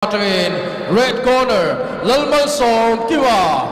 Atangin red corner Lalmalsawmkima.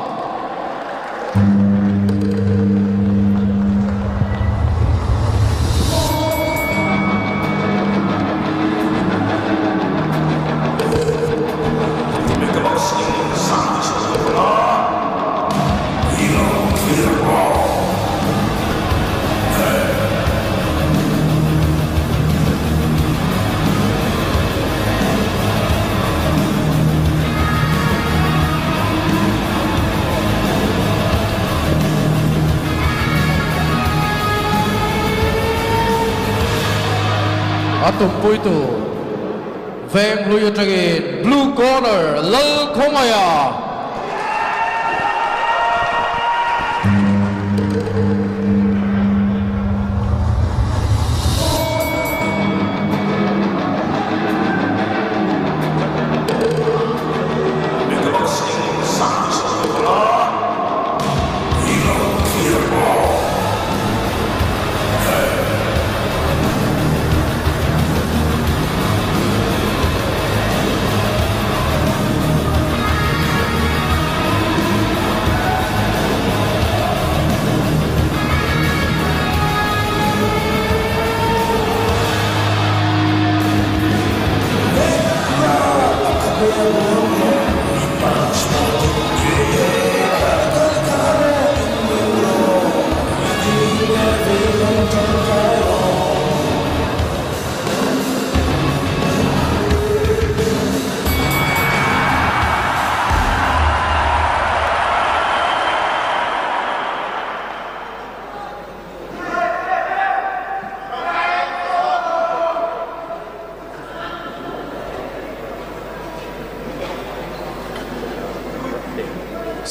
A tumpui tur Venghlui atangin blue corner Lalkhawngaiha.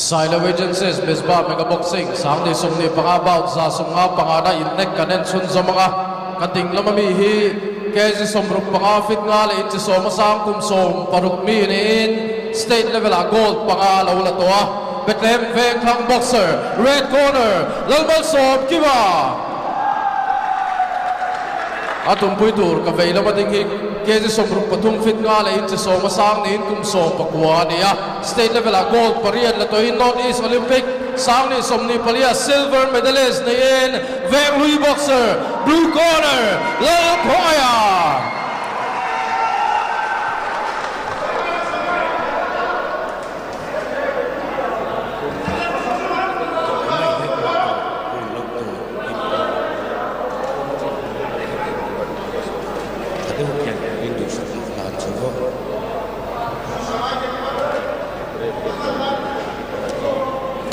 Silo Agencies Mizpah Mega Boxing Sangni 25 bout 155 na inhnek kan en chhun zawm anga ka ding lama mi hi kg 65 fit nga leh inchi sawma sang kum 16 mi niin state level ah gold panga lo la tawh a Bethlehem Vengthlang boxer red corner Lalmalsawmkima a tumpui tur ka vei lama ding hi kg 63 fit nga leh inchi sawma sang niin kum 19 a ni a. State level ah gold pariat la tawhin North East Olympic Sangni 24 silver medalist neiin Venghlui boxer blue corner Lalkhawngaiha.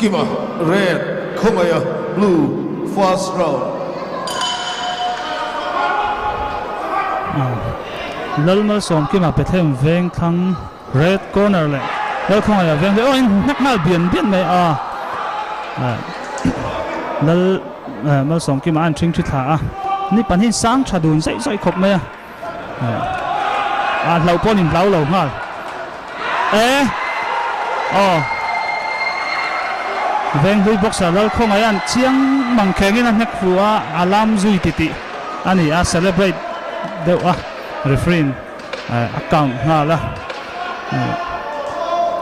Kima red Khawngaiha blue first round. Lalmalsawmkima Bethlehem Vengthlang red corner leh Lalkhawngaiha veng leh aw in hnek nghal bian bian mai a Lal Malsawmkima an ṭhing ṭhi thla a ni pahnih sang ṭha dun zaih zaih khawp mai a a hlauh pawh an inhlau lo nghal e aw Venghlui boxer Lalkhawngaiha'n chiang mang khengin a hnek fu a a lam zui titih a ni a celebrate deuh a referee in a count nghal a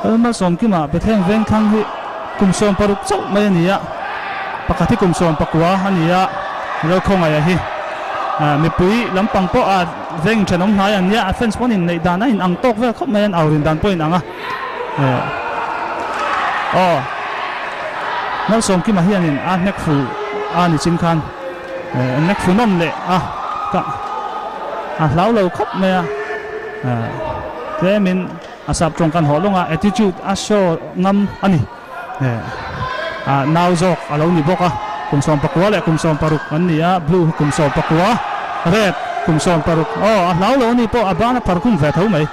Lalmalsawmkima Bethlehem Vengthlang hi kum 16 chauh mai a ni a pakhat hi kum 19 a ni a Lalkhawngaiha hi mipui lampang pawh a veng thenawm hnai an nia a fans pawh an inneih dan a inang tawk vel khawp mai a an au rin dan pawh a inang a aw Malsawmkima hianin a hnek fu a ni chin khan hnek fu nawm leh a ka a hlau lo khawp mai a tlemin a sap tawng kan hawh lawng a attitude a show ngam a ni. Nau zawk a lo ni bawk a, kum 19 leh kum 16 an ni a, blue hi kum 19, red kum 16, aw a hlau lo a ni pawh a ban a phar khum ve tho mai,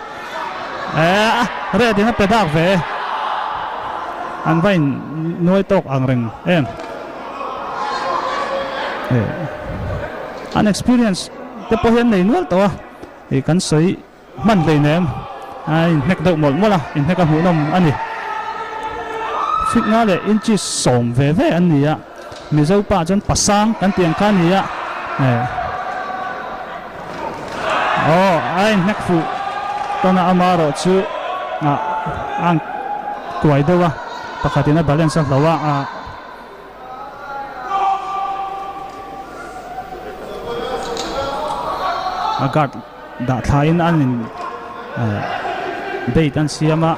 eh red in a pe dak ve e, an va in nuai tawk ang reng em, eh an experience te pawh hi an nei nual tawh a, ih kan sawi. Hman hleinem a inhnek deuh mawlh mawlh a, inhnek a hmuhnawm a ni. Feet nga leh inches 10 ve ve an ni a, Mizo pa chuan pasang kan tih ang kha a ni a, aw a inhnek fuh tawn a, amaherawh chu. A kuai deuh a, pakhatin a balance a hloh a, a. A guard dah thlain an in bait an siam a,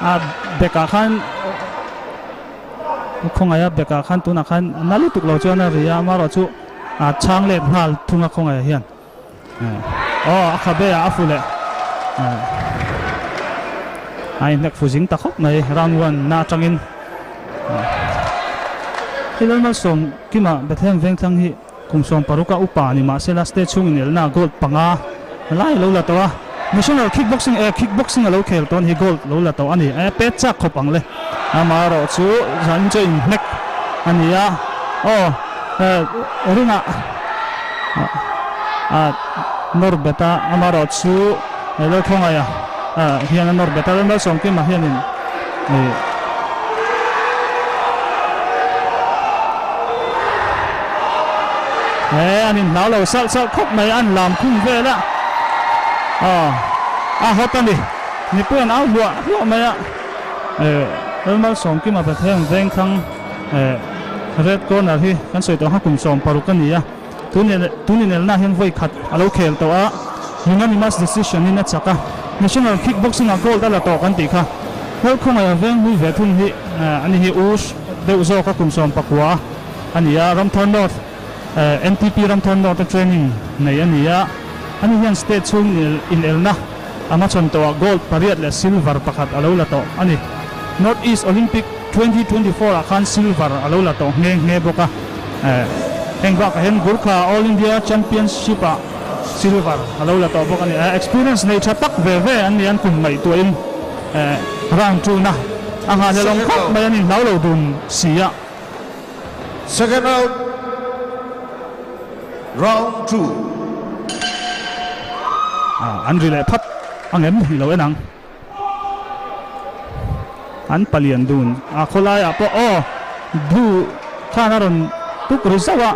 a bag ah khan khawngaih a bag ah khan tunah khan na lutuk lo chuan a ri a, amaherawhchu a chhang let nghal thung a khawngaih hian. Aw a khabe ah a fu leh a inhnek fu zing ta khawp mai round one na atangin hi Lalmalsawm Kima Bethlehem Vengthlang hi kum 16 a upa ni mahsela state chhung inelna gold panga lai lo la tawh a national kickboxing eh kickboxing a lo khel tawh a ni hi gold lo la tawh a ni eh pet chak khawp ang le amaherawhchu zan chu inhnek a ni a aw ringah. A nawr bet a, amaherawhchu Lalkhawngaia hian a nawr bet a, Lalmalsawmkima hianin he an inhlau lo salh salh khawp mai, an lam khum vel a, a hawt a ni, mipui an au hluah hluah mai a, Lalmalsawmkima Bethlehem Vengthlang. Red corner hi kan sawi tawh kha kum 16 a ni a, tun inelna hian vawi khat a lo khel tawh a, unanimous decision in a chak a, national kickboxing ah gold a la tawh kan tih kha. Lalkhawngaih a veng hlui ve thung hi a ni hi u deuh zawk a kum 19 a ni a, Ramthar North NTP Ramthar North a training nei a ni a, ani hian state chhung inelna a hmachhawn tawh ah gold pariat leh silver pakhat a lo la tawh a ni. North East Olympic 2024 ah khan silver a lo la tawh nghe nghe bawk a, heng bakah hian Gurkha All India Championship ah silver a lo la tawh bawk a ni. Experience nei tha tak ve ve an ni an kum ngaihtuahin round two na a nghahhlelawm khawp mai an inhlau lo dun si a. Second round, round two. An ri leh phat ang em i lo en ang. An palian dun a khawlaiah pawh aw blue khan a rawn tuk ri zauh a,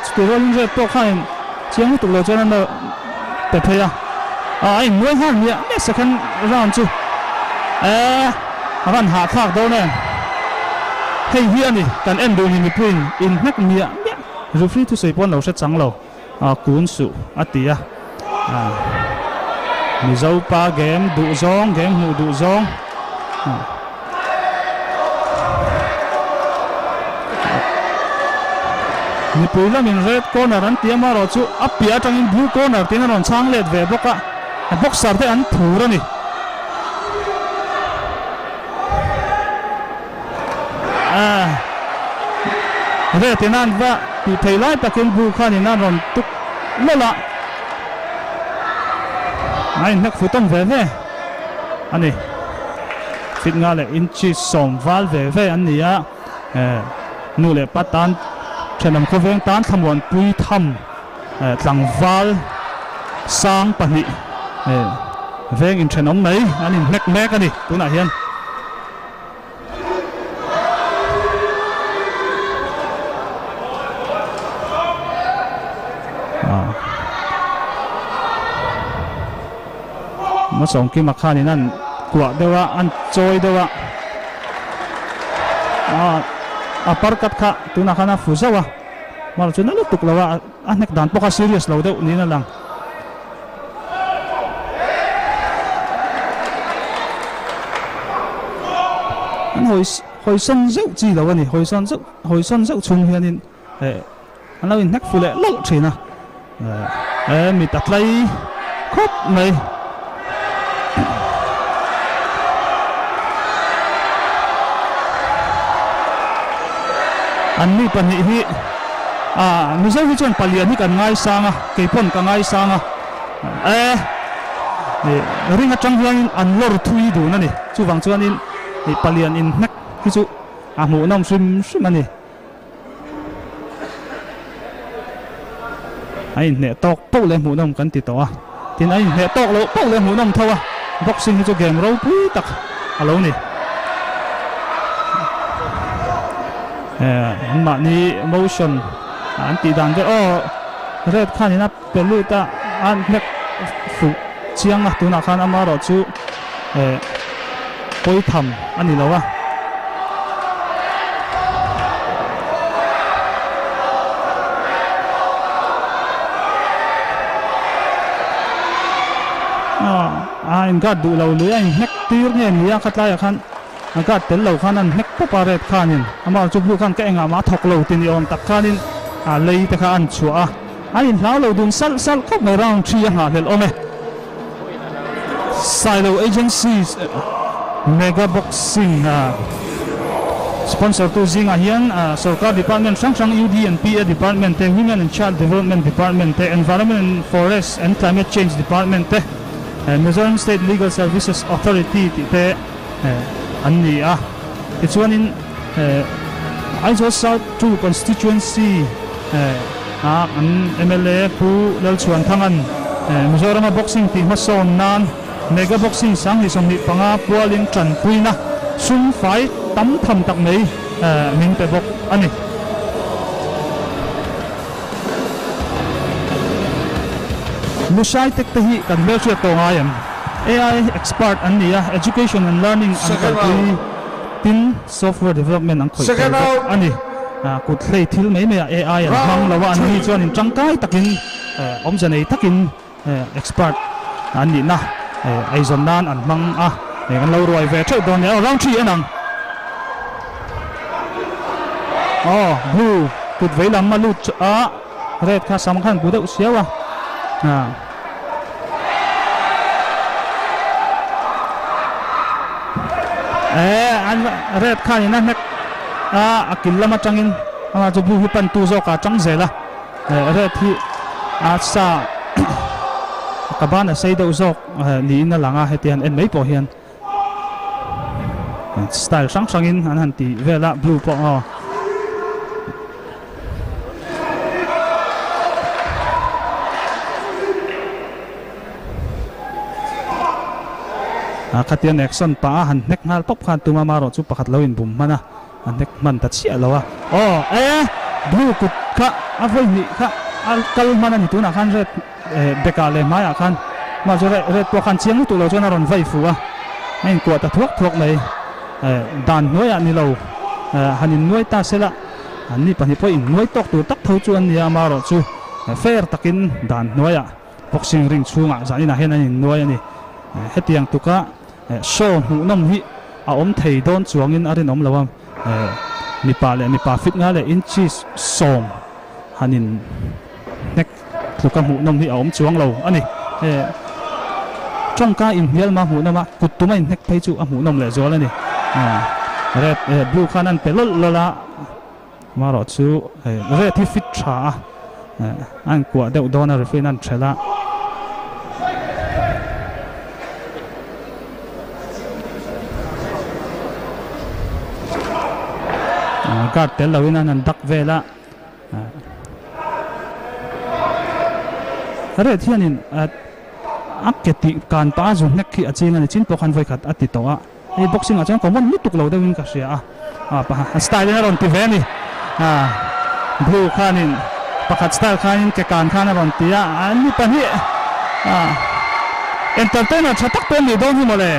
chutih rualin red pawh khanin chiang lutuk lo chuan an pe phei a, a innuai nghal miah miah second round chu eh a van hahthlak dawn em hei hi a ni kan en duh ni mipuiin inhnek miah miah referee thusawi pawh an lo hre chang lo. A kun suh a ti a. Mizo pa game duh zawng, game hmuh duh zawng. Mipui lamin red corner an ti a, amaherawh chu a piah atangin blue corner tiin a rawn chhang let ve bawk a, boxer te an phur a ni. Red in an va tih theih lai takin blue khanin an rawn tuk lawlh a, a inhnek fu tawm ve ve a ni. Fit nga leh inchi sawm val ve ve an ni a, nu leh pa tan thenawm khawveng tan thlamuanpui tham tlangval sang pahnih veng inthenawm mai an inhnek mek a ni tunah hian. Masawngkima khanin an kuah deuh a, an chawi deuh a, a parkat kha tunah khan a fu zauh a, mar chu na lutuk lo a, a hnek dan pawh kha serious lo deuh niin a lang. An hawi hawisawn zeuh chi lo a ni, hawisawn zeuh hawisawn zeuh chhung hianin eh an lo inhnek fu leh lawlh thin a, eh mit a tlai khawp mai. An mi pahnih hi ah Mizo hi chuan palian hi kan ngaisang a, kei pawn ka ngaisang a eh ring atang hianin an lawr thui dun a ni, chuvang chuanin palian inhnek hi chu a hmuhnawm hrim hrim a ni. A inhneh tawk poh leh hmuhnawm kan ti tawh a, tin a inhneh tawk loh poh leh hmuhnawm tho a, boxing hi chu game ropui tak a lo ni. Anmahni motion an tih dan vel aw red khanin a pe lut a, a hnek fuh chiang a tunah khan amaherawh chu eh. pawi tham a ni lo a. A in guard duh lo lui a in hnek tir nge ni a khatlaiah khan a guard tel lo khan an hnek pawp a red khanin amah chu blue khan ka engah mah a thawk lo ti ni awm tak khanin a lei te kha a an chhuah a an inhlau lo dun salh salh khawp mai round 3 a nghahhlelh awm e. Sailo Agencies Mega Boxing sponsor tu zingah hian sorkar department hrang hrang UD and PA department te, Women and Child Development Department te, Environment and Forest and Climate Change Department te, Mizoram State Legal Services Authority tih te an ni a. Tichuanin Aizawl South 2 Constituency a an mla Pu Lalchhuanthanga'n Mizorama boxing tih hmasawn nan Mega Boxing 2025 pualin tanpuina sum fai tam tham tak mai min pe bawk a ni. Lushai Tech te hi kan hmelhriat tawh ngai em? AI expert an ni a, education and learning an kalpui tin software development an khawih tel bawk a ni. Kut hlei thil mai maiah AI an hmang lo a, an ni chuan in tangkai takin awmze nei takin expert an nihna eizawn nan an hmang a, kan lo ruai ve theuh dawn nia. Aw round 3 en ang. Aw blue kut vei lam a lut a, red kha sam khan bu deuh siau a. Eh an red khan in a hnek a a kil lam atangin ama chu blue hi pan tu zawk a tang zel a red hi a sa ka ban a sei deuh zawk niin a lang a heti han en mai pawh hian style hrang hrangin an han ti vel a blue pawh aw. A khatian action pah a han hnek nghal pawp khan tuma marawh chu pakhat lo inbum hman a a hnek hman ta chiah lo a aw e blue kut kha a vawi hnih kha a kal hman a ni tunah khan red bekah leh hmaiah khan mah chu red pawh khan chiang lutuk lo chuan a rawn vai fuh a a inkuah ta thuak thuak mai dan hnuaiah ni lo han innuai ta sela an ni pahnih pawh innuai tawk tur tak tho chu an ni a amarawh chu fair takin dan hnuaiah boxing ring chhungah zaninah hian an innuai a ni. Hetiang tuka show hmuhnawm hi a awm thei dawn chuangin a rinawm lo a, mipa leh mipa fit nga leh inches 10 han in hnek tluka hmuhnawm hi a awm chuang lo a ni. Tawngka inhnialma hmuhnawm a, kut tuma inhnek phei chu a hmuhnawm leh zual a ni. Red blue khan an pe lawlh lawlh a, amaherawh chu red hi fit tha a, a inkuah deuh dawn a referee in a thelh a. Guard tel loin an han dak vel a. Red hianin a ke tih kan pah a zu hnek khi a ching a ni chin pawh khan vawikhat a ti tawh a hei boxing ah chuan common lutuk lo deuhin ka hria a a style in a rawn ti ve a ni blue khanin pakhat style khanin ke kan khan a rawn ti a an ni pahnih entertainer tha tak pawh an nih dawn hi mawle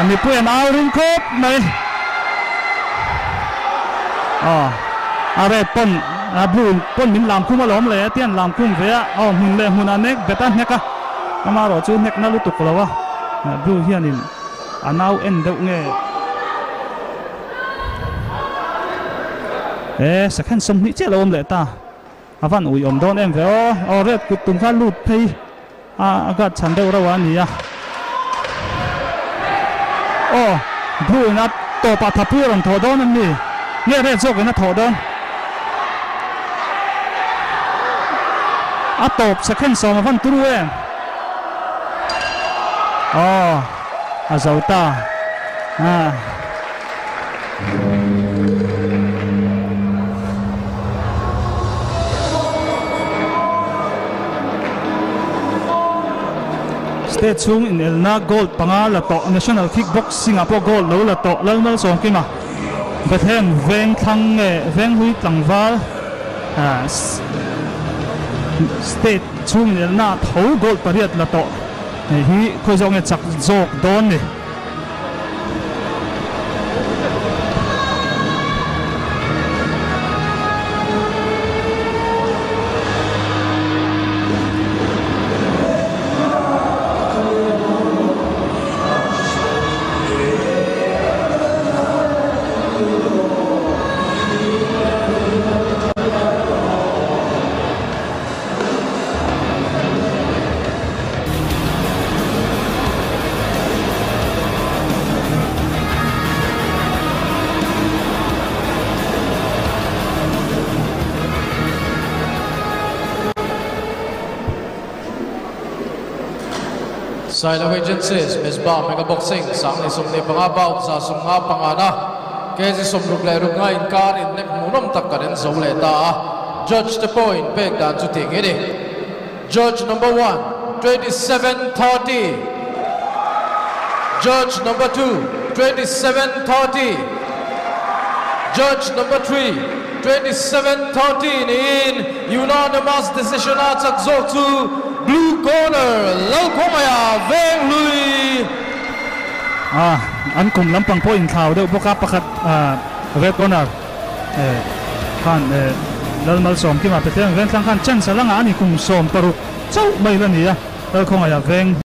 mipui an au ring khawp mai. Aw a red pawn a blue pawn min lam khum alawm le tia an lam khum ve a aw hmun leh hmun a nek bet a hnek a amaherawh chu hnek na lutuk lo a blue hianin a nau en deuh nge e second 20 chiah lo awm leh ta a van ui awm dawn em ve aw aw red kut tum kha lut phei a a guard chhan deuh reuh a ni a aw blue in a tawpah thapui a rawn thawh dawn a ni nge red zawk in a thawh dawn a tawp second 10 a van turu em aw a zo ta a. State chhung inelna gold panga la tawh National Kickboxing ah pawh gold lo la tawh Lalmalsawmkima Bethlehem veng thlang nge Venghlui tlangval State chhung inelna tho gold pariat la tawh hei hi khawi zawk nge chak zawk dawn ni. Sailo Agencies, Mezba Mega Boxing, 2015 bout 155 na kg 65 inkar innek hmuhnawm tak kan en zo leh ta a. Judge te pawh inpek dan chu tih ngei ni. Judge number one, 27-30. Judge number two, 27-30. Judge number three, 27-30 niin unanimous decision a chak zawk chu blue corner Lalkhawngaiha Venglui. A, an kum lampang pawh inthlau deuh bawk a, pakhat red corner khan Lalmalsawmkima Pethian Vengthlang khan chance a la ngah a ni, kum 16 chauh mai la ni a, Lalkhawngaiha Veng.